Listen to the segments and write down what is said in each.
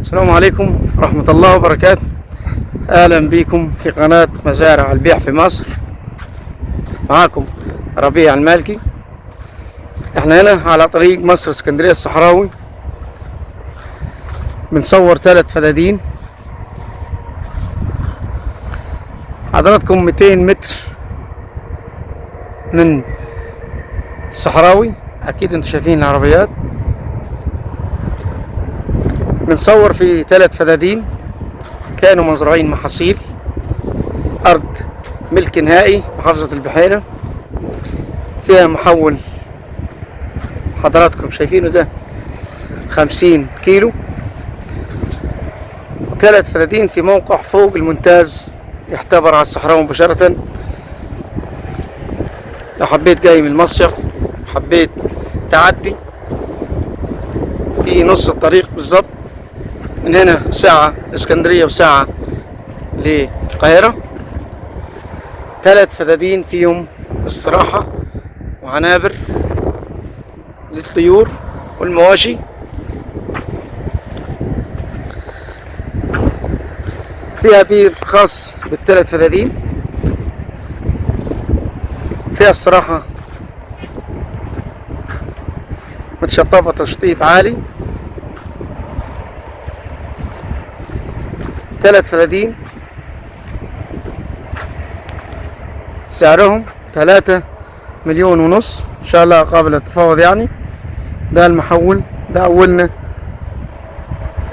السلام عليكم ورحمة الله وبركاته. أهلا بكم في قناة مزارع البيع في مصر. معاكم ربيع المالكي. احنا هنا على طريق مصر اسكندرية الصحراوي، بنصور 3 فدادين. حضراتكم 200 متر من الصحراوي، اكيد انتوا شايفين العربيات. بنصور في 3 فدادين كانوا مزروعين محاصيل، ارض ملك نهائي محافظة البحيرة، فيها محول حضراتكم شايفينه ده 50 كيلو. 3 فدادين في موقع فوق الممتاز، يعتبر على الصحراء مباشرة. لو حبيت جاي من المصيف، حبيت تعدي في نص الطريق بالظبط، من هنا ساعة الإسكندرية وساعة للقاهرة. 3 فدادين فيهم استراحة وعنابر للطيور والمواشي. فيها بير خاص بال3 فدادين، فيها استراحة متشطبة تشطيب عالي. 3 فدادين سعرهم 3.5 مليون، ان شاء الله قابل للتفاوض. يعني ده المحول، ده اولنا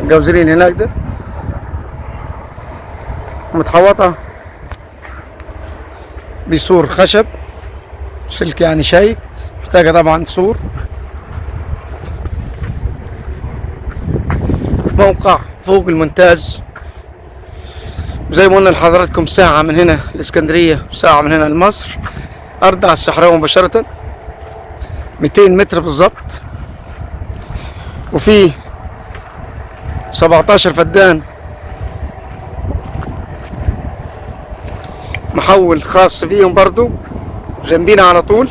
الجوزرين هناك، ده متحوطة بسور خشب، سلك يعني شيك، محتاجة طبعا سور. موقع فوق الممتاز، زي ما قلنا لحضراتكم ساعة من هنا الإسكندرية وساعة من هنا لمصر. أرض على الصحراء مباشرة، 200 متر بالظبط، وفي 17 فدان محول خاص فيهم برضو جنبينا على طول.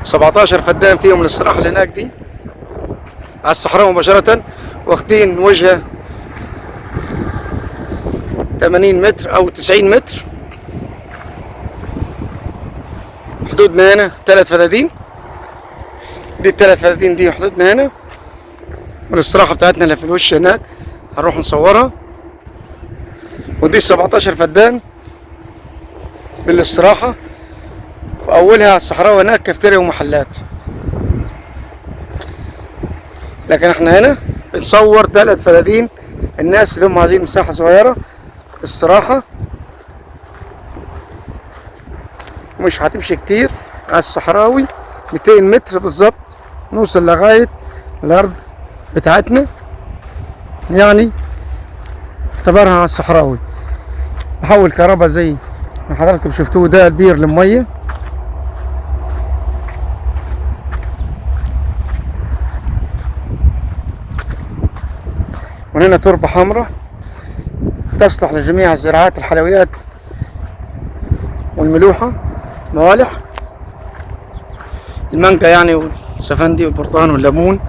17 فدان فيهم الاستراحة اللي هناك دي على الصحراء مباشرة، واخدين وجهة 80 متر أو 90 متر. حدودنا هنا 3 فدادين، دي ال3 فدادين دي حدودنا هنا، والاستراحة بتاعتنا اللي في الوش هناك هنروح نصورها. ودي 17 فدان بالاستراحة، في أولها على الصحراء هناك كافتيريا ومحلات. لكن احنا هنا بنصور 3 فدادين، الناس اللي هم عايزين مساحة صغيرة استراحة مش هتمشي كتير على الصحراوي، 200 متر بالظبط نوصل لغاية الأرض بتاعتنا، يعني اعتبرها على الصحراوي. محول كهرباء زي ما حضراتكم شفتوه، ده البير للمية. وهنا تربة حمراء تصلح لجميع الزراعات، الحلويات والملوحة، موالح المانجا يعني، والسفندي والبرتقال والليمون،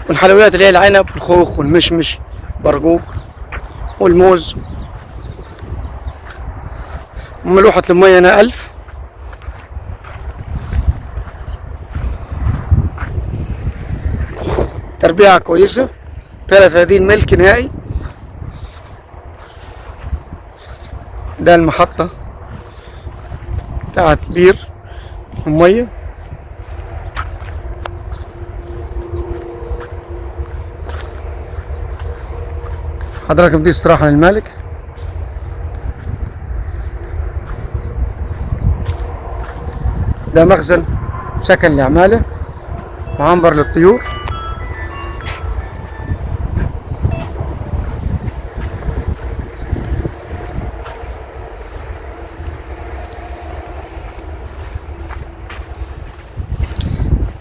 والحلويات اللي هي العنب والخوخ والمشمش برقوق والموز. وملوحة المية هنا 1000. تربيعة كويسة، 3 فدادين ملك نهائي. ده المحطة بتاعت بير المية. حضراتكم دي استراحة للمالك. ده مخزن سكن لعمالة وعنبر للطيور.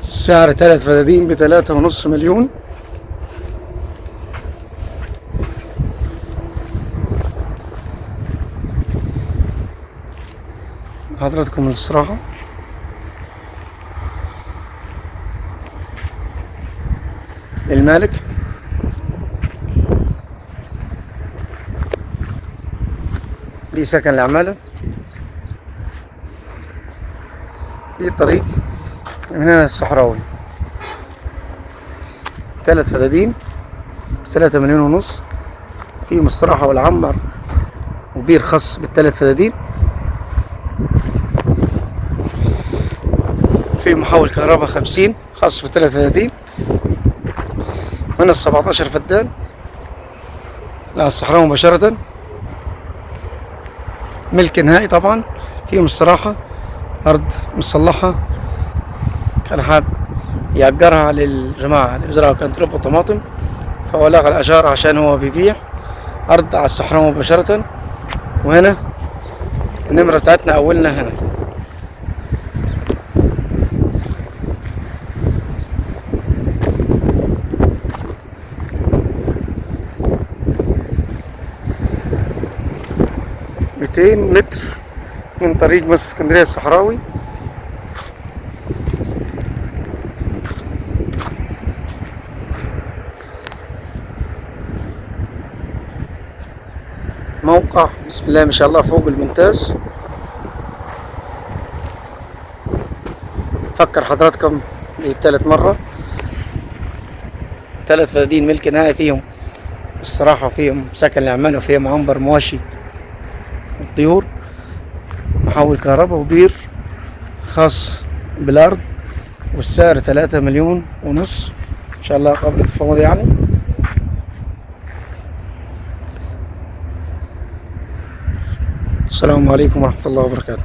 سعر 3 فدادين ب3.5 مليون. حضراتكم الاستراحة. للمالك. دي سكن العمالة. دي الطريق من هنا الصحراوي. 3 فدادين، 3.5 مليون. في مستراحة والعنبر وبير خاص بالثلاث فدادين. في محول كهرباء 50 خاص بالثلاث فدادين. هنا 17 فدان لا الصحراء مباشرة، ملك نهائي طبعا. فيهم الصراحة أرض مصلحة، كان حاب يأجرها للجماعة اللي بيزرعوا كانتلوب وطماطم، فهو لغى الأجار عشان هو بيبيع أرض على الصحراء مباشرة. وهنا النمرة بتاعتنا أولنا هنا. ميتين متر من طريق مصر اسكندرية الصحراوي. موقع بسم الله ما شاء الله فوق الممتاز. فكر حضراتكم لثالث مرة، 3 فدادين ملك نهائي فيهم الصراحة، فيهم سكن العمال وفيهم عنبر مواشي الطيور، محول كهرباء وبير خاص بالأرض، والسعر 3.5 مليون إن شاء الله قبل التفاوض يعني. السلام عليكم ورحمة الله وبركاته.